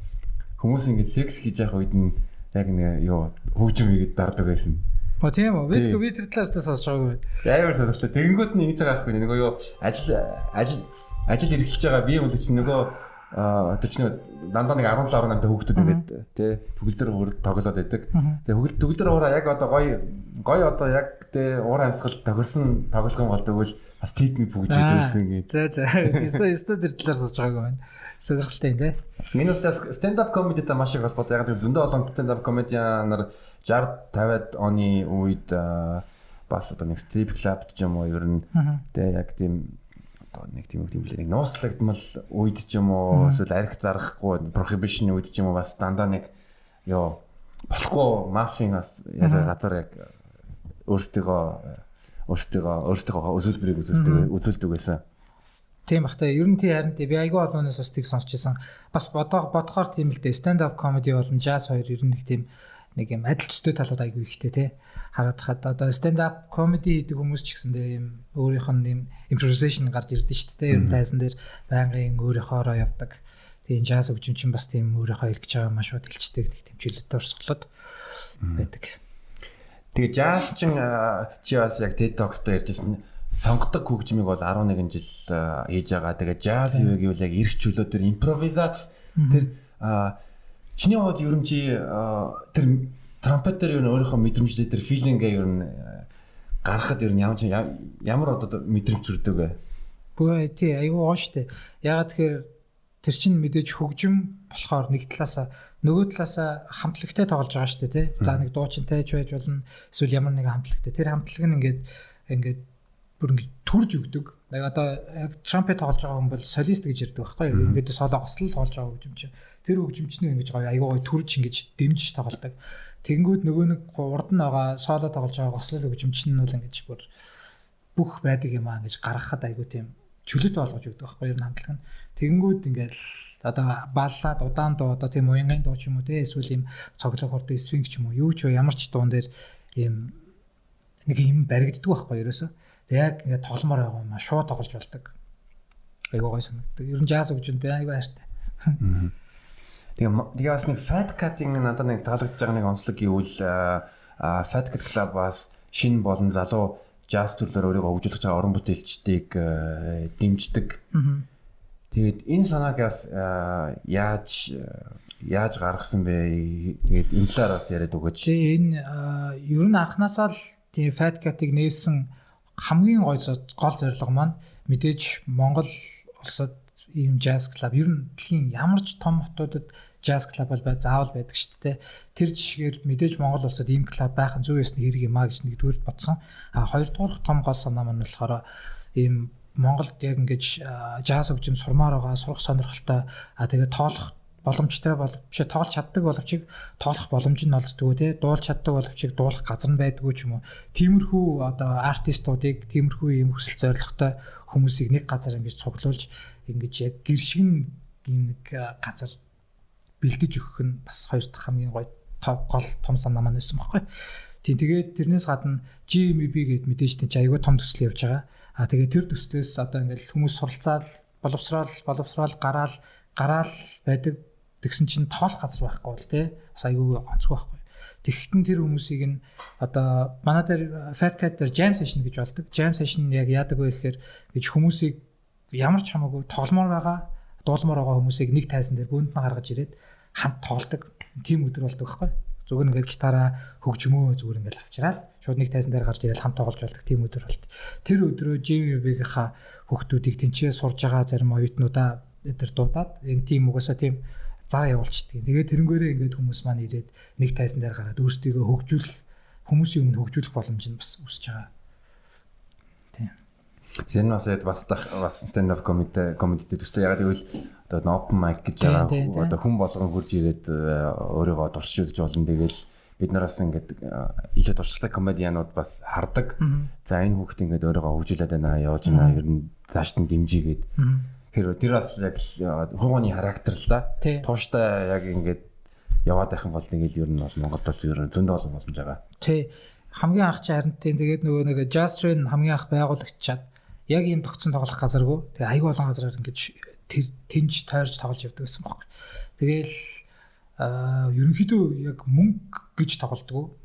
хүмүүс ингээд секс хийж явах үед нь яг нэг юу хөгжим хийгээд дардаг байсан. О, тийм үү? Би тэр талаас нь сонсож байгаагүй. Амар сонирхолтой. Тэгэнгүүт нь ингэж байгаа байхгүй нөгөө юу ажил ажил ажил эрхэлж байгаа бие мөлөч нөгөө тэр чинь дандаа нэг 17 18 та хүүхдүүд ингээд тий төгөлдөр уур тоглоод байдаг. Тэгээ төгөлдөр уураа яг одоо гоё гоё одоо яг тий уур амьсгал тохирсон тоглох юм бол тэгвэл бас tip ми бүгж хийдсэн гэж. За за. Өстө тэр талаар сонсож байгаагүй байна. Сонирхолтой юм тий. Миний бас stand up comedy-тай маш их холбоотой. Яг зөндөө олон stand up comedian нар 60 50-ад оны үед бас одоо нэг strip club ч юм уу ер нь тий яг тийм одоо нэг тийм үг тийм лээ нэг нууцлагдмал үед ч юм уу эсвэл арх зарахгүй prohibition үед ч юм уу бас дандаа нэг ёо болохгүй мафийн бас яг газар яг өөрсдийгөө өөрсдийгөө өөрсдийнхөө үзүүлбэрийг үзүүлдэг үзүүлдэг байсан. Тийм бах та, ер нь тий, харин тий, би айгүй олоонаас бас тийг сонсч ирсэн. Бас бодохоор тийм л дээ, stand up comedy болон jazz хоёр ер нь нэг тийм нэг юм адил төстэй талууд айгүй ихтэй тий. Хараад хад одоо stand up comedy хийдэг хүмүүс ч гэсэндээ юм өөрийнх нь юм improvisation гарч ирдэ шүү дээ. Ер нь тайзан дээр байнгын өөрийнхоороо явдаг. Тийм, jazz хөгжим чинь бас тийм өөрийнхөө хэлж байгаа маш шууд хэлждэг нэг тийм чөлөөтэй урсгалууд байдаг. Тэгээ jazz чинь чи бас яг TED Talks-той ярьжсэн, сонгодог хөгжмийг бол 11 жил хийж байгаа. Тэгээ jazz юу гэвэл яг эрх чөлөө тэр импровизац тэр чиний хувьд ер нь чи тэр трампет дээр ер нь өөрийнхөө мэдрэмжлээ тэр feeling ээ ер нь гаргахад ер нь ямар ямар одоо мэдрэмж төрдөг вэ? Бүгүй тий, айгүй гоо штэ. Ягаад тэгэхээр тэр чинь мэдээж хөгжим болохоор нэг талаасаа, нөгөө талаасаа хамтлагтай тоглож байгаа штэ тий. За, нэг дуучинтай ч байж болно. Эсвэл ямар нэгэн хамтлагтай. Тэр хамтлаг нь ингээд ингээд бүр ингээд төрж өгдөг. Яг одоо яг трампет тоглож байгаа хүн бол солист гэж ярьдаг байхгүй юу? Ингээд соло гослол тоглож байгаа хөгжимч. Тэр хөгжимчнээ ингэж гоё айгүй гоё төрж ингэж дэмжиж тоглодог. Тэгэнгүүт нөгөө нэг урд нь байгаа соло тоглож байгаа гослол хөгжимч нь бол ингэж бүр бүх байдаг юм аа ингэж гаргахад айгүй тийм чөлөөтэй болгож өгдөг байхгүй юу хамтлаг нь. Тэгэнгүүт ингээд одоо баллаад удаан дуу, одоо тийм уянгын дуу ч юм уу те, эсвэл ийм цоглог хурд swing ч юм уу, юу ч ямар ч дуун дээр ийм нэг юм баригддаг байхгүй ерөөсөө. Тэг яг ингээд тогломоор байгаа юм а шууд тоглож болдог. Айгуу гоё санагддаг. Ер нь jazz хөгжинд би айгуу хайртай. Тэгээ тэгээ бас нэг Fat Cat-ийн надад нэг таалагдж байгаа нэг онцлог гэвэл Fat Cat Club бас шинэ болон залуу jazz төрлөөр өөрийгөө хөгжүүлж байгаа уран бүтээлчдийг дэмждэг. Тэгээд энэ санааг бас яаж яаж гаргасан бэ? Тэгээд энэ талаар бас яриад өгөөч. Тий, энэ ер нь анханасаа л тийм Fat Cat-ыг нээсэн хамгийн гой гол зорилго маань мэдээж Монгол улсад ийм jazz club, ер нь дэлхийн ямар ч том хотуудад jazz club бол бай заавал байдаг шүү дээ. Тэр жишгээр мэдээж Монгол улсад ийм клуб байх нь зүй ёсны хэрэг юм а гэж нэгдүгээр бодсон. А хоёрдугаар том гол санаа маань болохоор ийм Монголд яг ингэж jazz хөгжим сурмаар байгаа, сурах сонирхолтой, а тэгээд тоолох боломжтой бол биш, тоглож чаддаг боловч тоолох боломж нь олддоггүй те, дуулж чаддаг боловч дуулах газар нь байдгүй ч юм уу, тиймэрхүү одоо артистуудыг, тиймэрхүү юм хүсэл зорилготой хүмүүсийг нэг газар ингэж цуглуулж, ингэж яг гэр шиг юм нэг газар бэлдэж өгөх нь бас хоёр дахь хамгийн гоё гол том санаа маань байсан байхгүй. Тийм, тэгээд тэрнээс гадна GMB гээд мэдээж тийм чи айгүй том төсөл явж байгаа. А тэгээд тэр төслөөс одоо ингээл хүмүүс суралцаал, боловсрол боловсрол гараал гараал байдаг. Тэгсэн чинь тоолох газар байхгүй бол те бас айгүй онцгой байхгүй. Тэгэхдээ тэр хүмүүсийг нь одоо манай дээр Fat Cat дээр jam session гэж болдог. Jam session яг яадаг вэ гэхээр гэж хүмүүсийг ямар ч хамаагүй тогломоор байгаа, дуулмаар байгаа хүмүүсийг нэг тайзан дээр бөөнд нь гаргаж ирээд хамт тоглодог. Тим өдөр болдог байхгүй. Зүгээр ингээд гитараа хөгжмөө зүгээр ингээд авчираад шууд нэг тайзан дээр гарч ирэл хамт тоглож болдог тийм өдөр болт. Тэр өдрөө JVB-гийнхаа хүүхдүүдийг тэнцээ сурж байгаа зарим оюутнуудаа тэр дуудаад яг тийм угаасаа тийм зар явуулчихдаг. Тэгээд тэрнгээрээ ингээд хүмүүс маань ирээд нэг тайзан дээр гараад өөрсдийгөө хөгжүүлэх, хүмүүсийн өмнө хөгжүүлэх боломж нь бас үүсэж байгаа. Тийм. Энэ бас яг бас stand up comedy төстэй. Яг гэвэл одоо open mic гэж байгаа. Одоо хүн болгон хурж ирээд өөрийгөө туршиж үзэж болно. Тэгэл бид нараас ингээд илүү туршлагатай комедианууд бас хардаг. За, энэ хүүхд ингээд өөрийгөө хөгжүүлээд байна, явж байна. Ер нь цаашд нь дэмжигээд. Тэр тэр бас яг хууганы характер л да. Тууштай яг ингээд яваад байх юм бол нэг л ер нь бол Монголд бол ер нь зөндөө олон боломж байгаа. Тий. Хамгийн анх чи харин тийм, тэгээд нөгөө нэг Jazz Train хамгийн анх байгуулагчаад яг ийм тогтсон тоглох газаргүй. Тэгээ аягүй олон газараар ингэж тэр тэнж тойрж тоглож явдаг гэсэн баг. Тэгээл ерөнхийдөө яг мөнгө гэж тоглодог.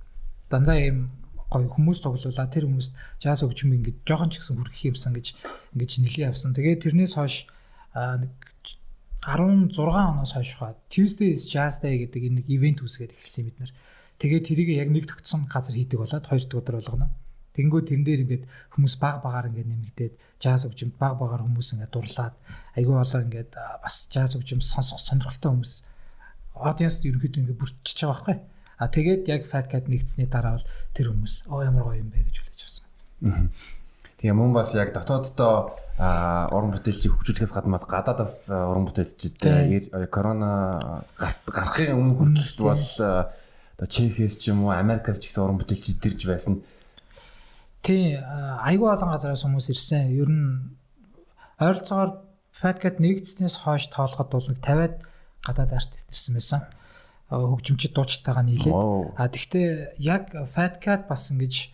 Дандаа ийм гоё хүмүүс тоглуулаа, тэр хүмүүст жаз хөгжим ингэж жоохон ч гэсэн хүргэх юмсан гэж ингэж нэлээ явсан. Тэгээд тэрнээс хойш нэг 16 оноос хойш хаа Tuesday is Jazz Day гэдэг энэ нэг event үүсгээд эхэлсэн бид нар. Тэгээд тэрийг яг нэг тогтсон газар хийдэг болоод хоёр дахь өдөр болгоно. Тэнгүү тэрэн дээр ингээд хүмүүс баг багаар ингээд нэмэгдээд, жаз хөгжимд баг багаар хүмүүс ингээд дурлаад, айгүй олон ингээд бас жаз хөгжим сонсох сонирхолтой хүмүүс, audience ерөнхийдөө ингээд бүрдчихэж байгаа байхгүй. А тэгээд яг Fat Cat нэгдсэний дараа бол тэр хүмүүс оо, ямар гоё юм бэ гэж хүлээж авсан. Тэгээ мөн бас яг дотооддоо уран бүтээлчийг хөгжүүлэхээс гадна бас гадаадаас уран бүтээлчид корона гарахын өмнө хүртэл бол одоо Чехээс ч юм уу, Америкаас ч гэсэн уран бүтээлчид ирж байсан. Тий, айгүй олон газараас хүмүүс ирсэн. Ер нь ойролцоогоор Fat Cat нэгдснээс хойш тоолоход бол нэг 50-аад гадаад артист ирсэн байсан. Хөгжимчд, дуучтайгаа нийлээд. А тэгвэл яг Fat Cat бас ингэж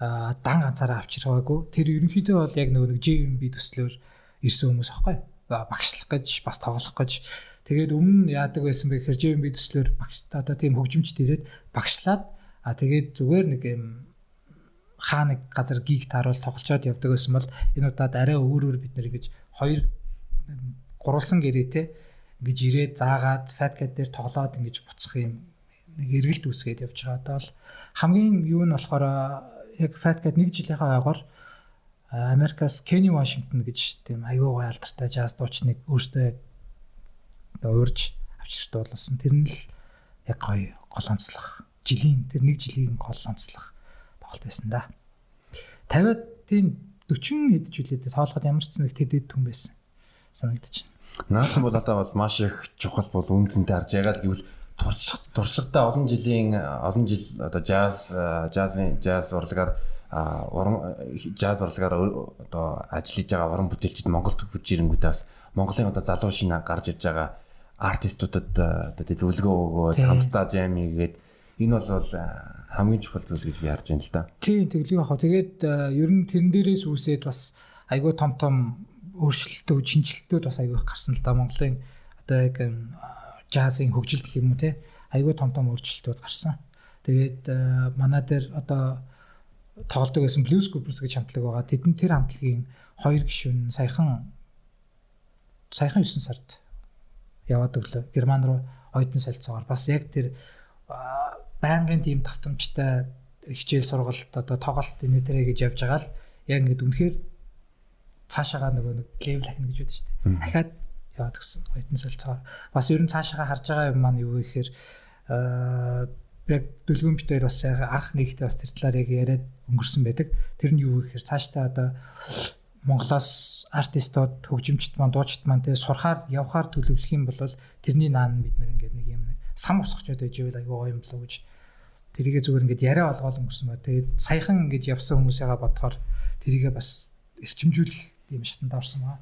дан ганцаараа авчиргаагүй. Тэр ерөнхийдөө бол яг нөгөө нэг JMB төслөөр ирсэн хүмүүс аахгүй. Багшлах гэж, бас тоглох гэж. Тэгээд өмнө яадаг байсан бэ гэхээр JMB төслөөр багш, одоо тийм хөгжимчд ирээд багшлаад, а тэгээд зүгээр нэг юм хаа нэг газар gig тааруул тоглолцоод явдаг байсан бол энэ удаад арай өөрөөр бид нэр ингэж хоёр гурвалсан гэрээтэй ингэж ирээд заагаад Fat Cat дээр тоглоод ингэж буцах юм нэг эргэлт үүсгээд явж байгаа. Одоо л хамгийн юу нь болохоор яг Fat Cat нэг жилийнхаа ойгоор Америкаас Kenny Washington гэж тийм аюу гой алдартай жаз дуучныг өөртөө одоо урьж авчирч дуулсан. Тэр нь л яг гоё гол онцлог. Жилийн тэр нэг жилийн гол онцлог тоглолт байсан да. 50-ад, тийм, 40 хэдэж үлээ, тоолоход ямар ч нэг тэдэд түн байсан санагдчих. Наад чинь бол одоо бол маш их чухал бол үн цэнтэй харж, ягаад гэвэл туршлагатай олон жилийн, олон жил одоо жаз урлагаар, уран жаз урлагаар одоо ажиллаж байгаа уран бүтээлчид Монголд хурж ирэнгүүтээ бас Монголын одоо залуу шинэ гарч ирж байгаа артистуудад одоо тий зөвлөгөө өгөөд, хамтдаа jam хийгээд, энэ бол хамгийн чухал зүйл гэж би харж байна л да. Тийм, тэглээ яг. Тэгээд ер нь тэрэн дээрээс үүсээд бас айгүй том том өөрчлөлтүүд, шинэчлэлтүүд бас айгүй их гарсан л да. Монголын одоо яг жазын хөгжилт гэх юм уу те, айгүй том том өөрчлөлтүүд гарсан. Тэгээд манай дээр одоо тоглодог байсан Blues Scoopers гэж хамтлаг байгаа. Тэдэн тэр хамтлагийн хоёр гишүүн саяхан саяхан 9 сард яваад өглөө. Герман руу оюутан солилцоогоор бас яг тэр байнгын тийм давтамжтай хичээл сургалт, одоо тоглолт энэ тэрэ гэж явж байгаа л яг ингээд үнэхээр цаашаага нөгөө нэг level ахина гэж байдаг шүү дээ. Дахиад яваад гисэн оюутан солилцоогоор. Бас ер нь цаашаага харж байгаа юм маань юу вэ гэхээр яг дүлгүн бит хоёр бас анх нэгтээ бас тэр талаар яг яриад өнгөрсөн байдаг. Тэр нь юу вэ гэхээр цаашдаа одоо Монголоос артистууд, хөгжимчд маань, дуучид маань тэгээ сурахаар явхаар төлөвлөх юм бол тэрний наан бид нэр ингээд нэг юм нэг сам босгочод байж ивэл айгүй гоё юм болов уу гэж тэрийгэ зүгээр ингээд яриа олгоол өнгөрсөн ба. Тэгээд саяхан ингээд явсан хүмүүсээгээ бодохоор тэрийгэ бас эрчимжүүлэх тийм шатанд орсон ба.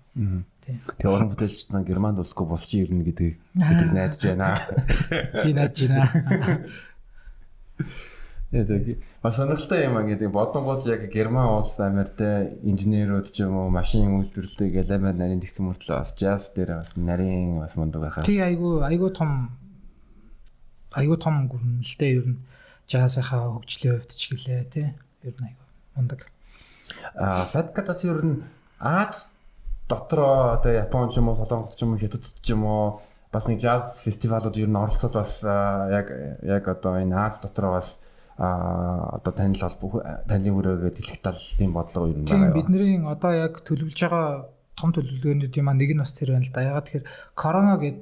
Тийм. Тэгээ уран бүтээлчд маань Германд болохгүй бусч ирнэ гэдэг гэдэг найдаж байна. Тийм, найдаж байна. Тэгээ бас сонирхолтой юм аа гэдэг бодонгууд яг Герман улс амир те инженерүүд ч юм уу, машин үйлдвэрлэдэг гэл амар нарийн тэгсэн мөртлөө бас jazz дээр бас нарийн бас мундаг байхаа. Тий, айгу айгу том айгу том гүрнэлтэй ер нь жазынхаа хөгжлийн хувьд ч гэлээ тий. Ер нь айгу мундаг. А Fat Cat бас ер нь Аз дотроо одоо Япон ч юм уу, Солонгос ч юм уу, Хятад ч юм уу. Бас нэг jazz фестивалууд ер нь оролцоод бас яг одоо энэ Аз дотор бас одоо танил бол танилын хүрээгээ тэлэх талын бодлого ер нь байгаа. Тийм, бидний одоо яг төлөвлөж байгаа том төлөвлөгөөнүүдийн маань нэг нь бас тэр байна л да. Ягаад тэгэхээр корона гээд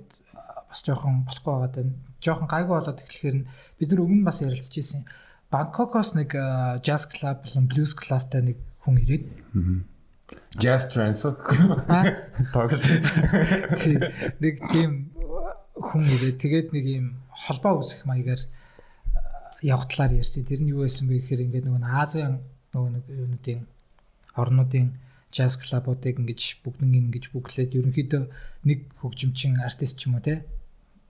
бас жоохон болохгүй байгаа даа. Жоохон гайгүй болоод эхлэхээр нь бид нар өмнө бас ярилцж ирсэн. Бангкокоос нэг jazz club болон blues clubтай нэг хүн ирээд Jazz trance. Тийм, нэг тийм хүн ирээд тэгээд нэг юм холбоо үүсгэх маягаар явах талаар ярьсан. Тэр нь юу байсан бэ гэхээр ингээд нөгөө Азийн нөгөө нэг юунуудын орнуудын jazz club-уудыг ингэж бүгднийг ингэж бүглээд ерөнхийдөө нэг хөгжимчин артист ч юм уу те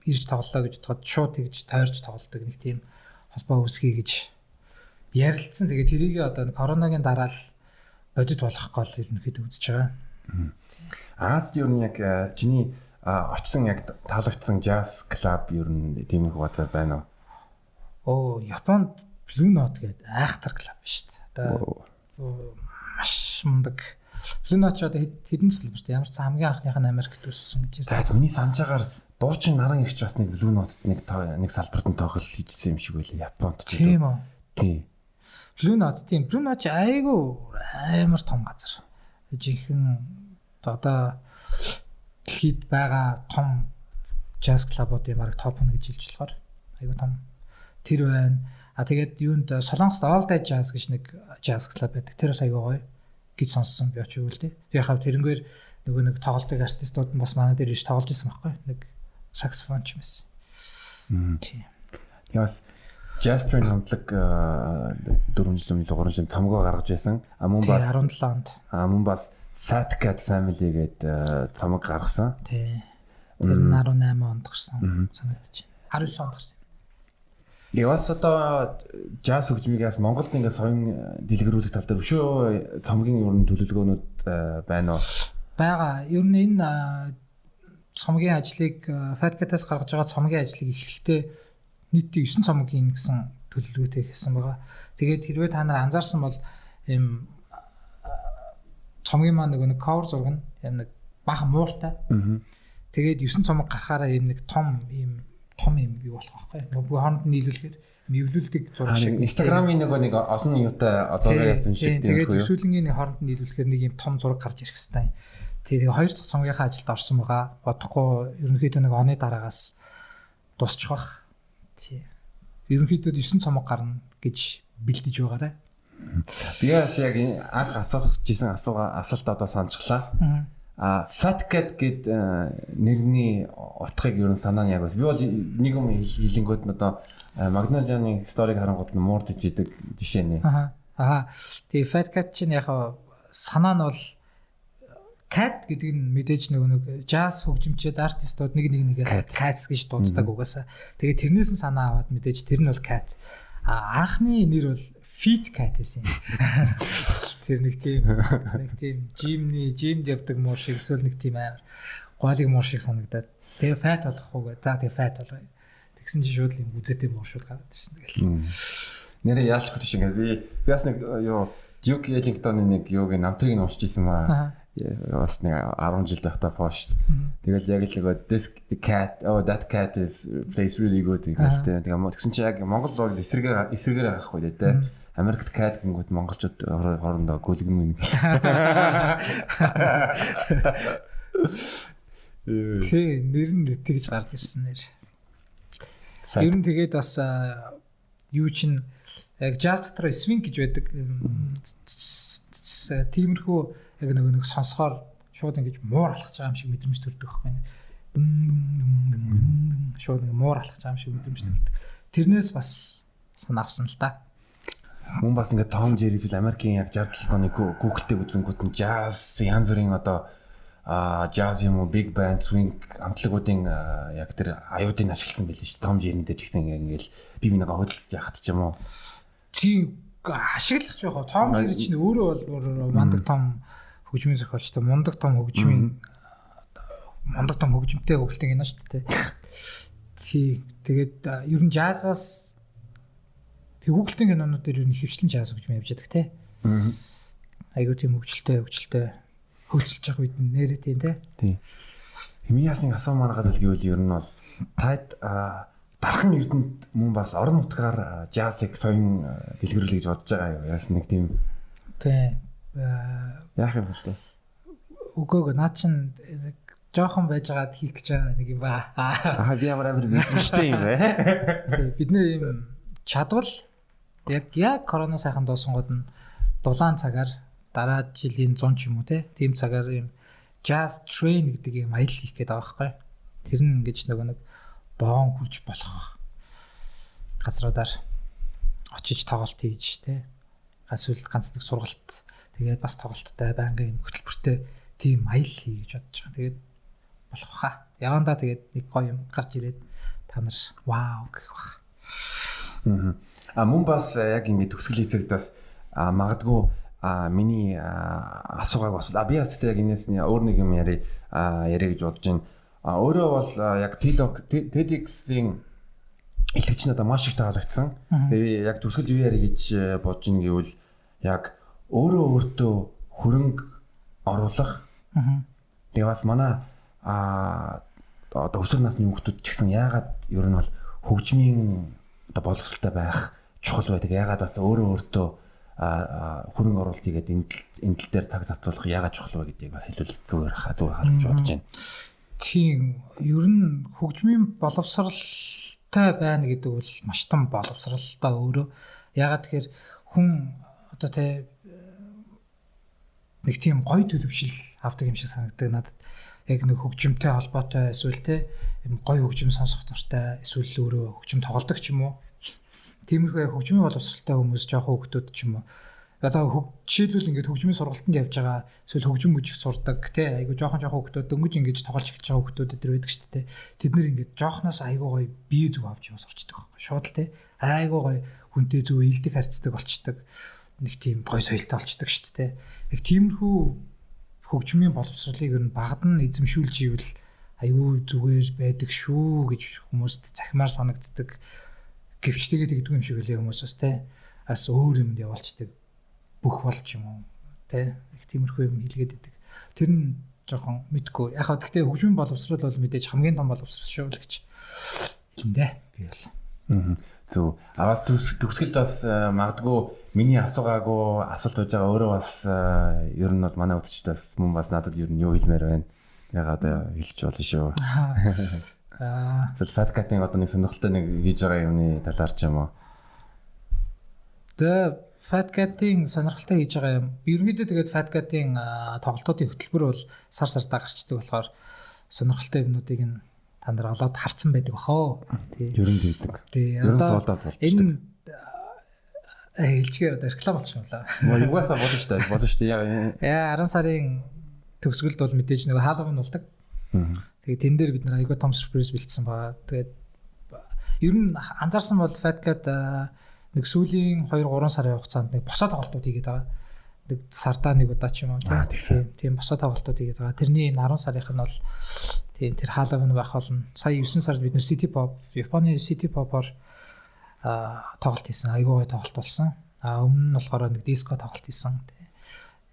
ирж тоглолоо гэж бодоход шууд тэгж тойрж тоглолдог нэг тийм холбоо үүсгэе гэж ярилцсан. Тэгээд тэрийг одоо коронагийн дараа л бодит болох гол ерөнхийдөө үзэж байгаа. Азид ер нь яг чиний очсон яг таалагдсан jazz club ер нь тиймэрхүү газар байна уу? Оо, Японд Blue Note гэдэг айхтар клуб биш үү? Одоо маш мундаг. Blue Note ч одоо хэдэн салбарт ямар ч хамгийн анхных нь Америкт үүссэн гэж. За, миний санаж байгаагаар дуучин Наран ихч бас нэг Blue Note-д нэг салбарт нь тоглол хийжсэн юм шиг байлаа Японд. Тийм үү? Тийм. Blue Note, тийм, Blue Note ч айгүй амар том газар. Жинхэнэ одоо дэлхийд байгаа том jazz club-уудын бараг топ 1 гэж хэлж болохоор айгүй том тэр байна. А тэгээд юунд Солонгост All Day Jazz гэж нэг jazz club байдаг. Тэр бас айгүй гоё гэж сонссон би очив үл дээ. Яг хав тэрнгээр нөгөө нэг тоглолтыг артистууд нь бас манай дээр ирж тоглож исэн байхгүй. Нэг саксофон ч юм байсан. Тийм. Бас Jazz Train хамтлаг 4 жил өмнө 3 жил цомгоо гаргаж байсан. А мөн бас 17 онд. А мөн бас Fat Cat Family гэдэг цомог гаргасан. Тийм. Тэр нь 18 онд гарсан санагдаж байна. 19 онд гарсан. Бас одоо jazz хөгжмийг бас Монголд ингээд соён дэлгэрүүлэх тал дээр өшөө цомгийн ер нь төлөвлөгөөнүүд байна уу? Байгаа. Ер нь энэ цомгийн ажлыг, Fat Cat-аас гаргаж байгаа цомгийн ажлыг эхлэхдээ нийтдээ 9 цомог хийн гэсэн төлөвлөгөөтэй хийсэн байгаа. Тэгээд хэрвээ та нар анзаарсан бол ийм цомгийн маань нөгөө нэг cover зураг нь юм нэг баахан мууртай. Тэгээд 9 цомог гарахаараа ийм нэг том юм юу болох байхгүй. Нөгөө хооронд нь нийлүүлэхээр мэвлүүлдэг зураг шиг. Instagram-ын нөгөө нэг олон юутай одоо яасан шиг тийм. Тэгээд өсвөлнгийн нэг хооронд нь нийлүүлэхээр нэг юм том зураг гарч ирэх хэвээр. Тэгээ хоёр дахь цомгийнхаа ажилд орсон байгаа. Бодохгүй ерөнхийдөө нэг оны дараагаас дуусчих бах. Тий. Ерөнхийдөө 9 цомог гарна гэж бэлдэж байгаарай. Би бас яг анх асуух гэсэн асуулт одоо санджглаа. А Fat Cat гэд нэрний утгыг ер нь санаа нь яг бас би бол нэг юм хэлэнгүүт нь одоо Magnolia-ны story-г харангууд нь муур идэг жишээ нэ. Аа. Тэгээ Fat Cat чинь яг санаа нь бол cat гэдэг нь мэдээж нөгөө нэг jazz хөгжимчд артистууд нэг нэг нэгээр cats гэж дууддаг угаасаа. Тэгээ тэрнээс нь санаа аваад мэдээж тэр нь бол cat. А анхны нэр бол fit cat байсан юм. Тэр нэг тийм gym-ний gym-д явдаг муур шиг эсвэл нэг тийм амар гоолыг муур шиг санагдаад. Тэгээ fat болох уу гэ. За, тэгээ fat болгоё. Тэгсэн чинь шууд л юм үзээтэй муур шууд гараад ирсэн тэгэл. Нэрээ яалчгүй тийш ингээд би бас нэг юу Duke Ellington-ы нэг юуг намтрыг нь уншиж исэн маа. Бас нэг 10 жил байхдаа пост. Тэгэл яг л нөгөө this the cat, oh, that cat is plays really good гэх тэ. Тэгээ тэгсэн чинь яг Монгол бол эсрэгээр эсрэгээр байхгүй дээ. Америкт cat гингүүд монголчууд хоорондоо гүлгэн юм. Тий, нэр нь тэгж гарч ирсэн нэр. Ер нь тэгээд бас юу чин яг jazz дотор swing гэж байдаг. Тиймэрхүү яг нөгөө нэг сонсохоор шууд ингэж муур алхаж байгаа юм шиг мэдрэмж төрдөг байхгүй. Дүм дүм дүм дүм дүм шууд нэг муур алхаж байгаа юм шиг мэдрэмж төрдөг. Тэрнээс бас санаа авсан л та. Мөн бас ингээд Том Jerry эсвэл Америкийн яг 67 оны Google-тэй үзэнгүүт нь jazz янз бүрийн одоо jazz юм уу, big band, swing амтлагуудын яг тэр аюудыг ашигладаг байл шүү дээ. Том Jerry дээр ч гэсэн ингээл би бинийгаа хөдөлж яхад ч юм уу. Тийм, ашиглах ч яг Том Jerry чинь өөрөө бол мундаг том хөгжмийн зохиолчтой, мундаг том хөгжимтэй хөгжилтэй кино шүү дээ. Тий. Тэгээд ер нь jazz-аас тэг хүүхэлдэйн кинонууд дээр ер нь хөвчлэн jazz хөгжим явж байдаг те. Айгуу тийм хөгжилтэй хөгжилтэй хөгжилж байгаа үед нь нэрээ тийм те. Тий. Миний асуумаар байгаа зүйл гэвэл ер нь бол таад дархан эрдэнэт мөн бас орон нутгаар жазыг соён дэлгэрүүлэх гэж бодож байгаа юу? Яасан нэг тийм тий. Яах юм бол тэ? Үгүй наа чин жоохон байжгаад хийх гэж байгаа нэг юм ба. Аа би ямар амар мэдрэмжтэй юм бэ? Тий, бид нэр ийм чадвал яг корона сайхан дуусангууд нь дулаан цагаар дараа жилийн 100 ч юм уу те. Тийм цагаар ийм jazz train гэдэг ийм аялал хийх гээд байгаа байхгүй. Тэр нь ингэж нөгөө нэг боон хурж болох газруудаар очиж тоглолт хийж те. Эсвэл ганц нэг сургалт тэгээд бас тоглолттой байнгын юм хөтөлбөртэй тийм аялал хий гэж бодож байгаа. Тэгээд болох баха. Явандаа тэгээд нэг гоё юм гарч ирээд та нар вау гэх бах. А мөн бас яг ингэ төгсгөл хэсэгт бас магадгүй миний асуугааг бас би бас яг энэс өөр нэг юм яриа гэж бодож байна. Өөрөө бол яг TEDx-ийн илтгэгч надад маш их таалагдсан. Тэгээ яг төгсгөл юу яриа гэж бодож байна гэвэл яг өөрөө өөртөө хөрөнгө оруулах. Тэгээ бас манай одоо өсвөр насны хүүхдүүд ч гэсэн яагаад ер нь бол хөгжмийн одоо боловсролтой байх чухал байдаг. Яагаад бас өөрөө өөртөө хөрөнгө оруулалт хийгээд энэ тал дээр цаг зарцуулах яагаад чухал вэ гэдгийг бас хэлвэл зүгээр хаа гэж бодож байна. Тийм, ер нь хөгжмийн боловсралтай байна гэдэг бол маш том боловсралтай өөрөө. Яагаад тэгэхээр хүн одоо тэ нэг тийм гоё төлөвшил авдаг юм шиг санагддаг надад. Яг нэг хөгжимтэй холбоотой эсвэл те юм гоё хөгжим сонсох дуртай эсвэл өөрөө хөгжим тоглодог ч юм уу. Тиймэрхүү хөгжмийн боловсралтай хүмүүс жоохон хүүхдүүд ч юм уу. Одоо жишээлбэл ингээд хөгжмийн сургалтанд явж байгаа эсвэл хөгжим бүжиг сурдаг те айгу жоохон хүүхдүүд дөнгөж ингэж тоглож эхэлж байгаа хүүхдүүд өдр байдаг шүү дээ. Тэд нэр ингээд жоохноос айгу гоё бие зүг авч яваа сурчдаг байхгүй. Шууд л те айгу гоё хүнтэй зүг илдэг харьцдаг болчдөг. Нэг тийм гоё соёлтой болчдөг шүү дээ. Яг тиймэрхүү хөгжмийн боловсролыг ер нь багад нь эзэмшүүлж ивэл аюу зүгээр байдаг шүү гэж хүмүүст захимаар санагддаг. Гэвч тэгээд тэгдэг юм шиг үлээ хүмүүс бас те. Бас өөр юмд явуулчдаг. Бүх болж юм уу те. Их тиймэрхүү юм хэлгээд идэг. Тэр нь жоохон мэдгүй. Яг хаа гэхдээ хөгжмийн боловсрол бол мэдээж хамгийн том боловсрол шүү л гэж хэлэндэ би бол. Зөв. Аваас төгсгөлд бас магадгүй миний асуугаагүй асуулт байж байгаа өөрөө бас ер нь бол манай үзэгчд бас мөн бас надад ер нь юу хэлмээр байна. Яг одоо хэлж болно шүү. Fat Cat-ийн одоо нэг сонирхолтой нэг хийж байгаа юмны талаар ч юм уу. The Fat Cat-ийн сонирхолтой хийж байгаа юм. Ерөнхийдөө тэгээд Fat Cat-ийн тоглолтуудын хөтөлбөр бол сар сартаа гарчдаг болохоор сонирхолтой юмнуудыг нь та нар олоод харцсан байдаг бахоо. Тий. Ер нь тэгдэг. Тий. Ер нь суудаад болчихдог. Энэ хэлжгээр одоо реклам болчих юм лаа. Югасаа болно шүү дээ. Болно шүү дээ. Яа 10 сарын төгсгөлд бол мэдээж нэг Halloween болдог. Тэгээд тэн дээр бид нар айгүй том сюрприз бэлдсэн байгаа. Тэгээд ер нь анзаарсан бол Fat Cat нэг сүүлийн 2-3 сарын хугацаанд нэг босоо тоглолтууд хийгээд байгаа. Нэг сардаа нэг удаа ч юм уу. Тийм босоо тоглолтууд хийгээд байгаа. Тэрний энэ 10 сарынх нь бол тийм тэр Halloween байх болно. Сая 9 сард бид нэр City Pop, Японы City Pop-оор тоглолт хийсэн. Айгүй гоё тоглолт болсон. А өмнө нь болохоор нэг диско тоглолт хийсэн.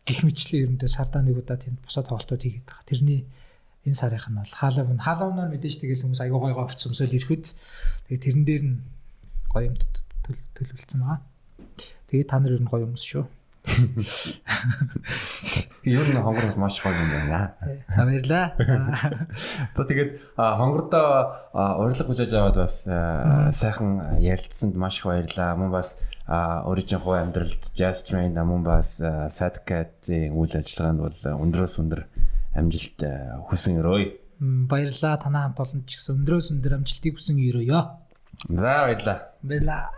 Гэх мэтлээ ерөндөө сардаа нэг удаа тийм босоо тоглолтууд хийгээд байгаа. Тэрний энэ сарынх нь бол Halloween. Halloween-аар мэдээж тэгэл хүмүүс айгүй гоё гоё хувцас өмсөөл ирэх үз. Тэгээ тэрэн дээр нь гоё юм төлөвлөсөн байгаа. Тэгээ та нар ер нь гоё хүмүүс шүү. Ер нь хонгор бол маш гоё юм байна. Баярлаа. За тэгээд хонгордоо урилга хүлээж аваад бас сайхан ярилцсанд маш их баярлаа. Мөн бас өөрийн хувь амьдралд Jazz Train мөн бас Fat Cat-ийн үйл ажиллагаанд бол өндрөөс өндөр амжилт хүсэн өрөөе. Баярлаа. Танай хамт олон ч гэсэн өндрөөс өндөр амжилтыг хүсэн өрөөё. За баярлаа. Баярлаа.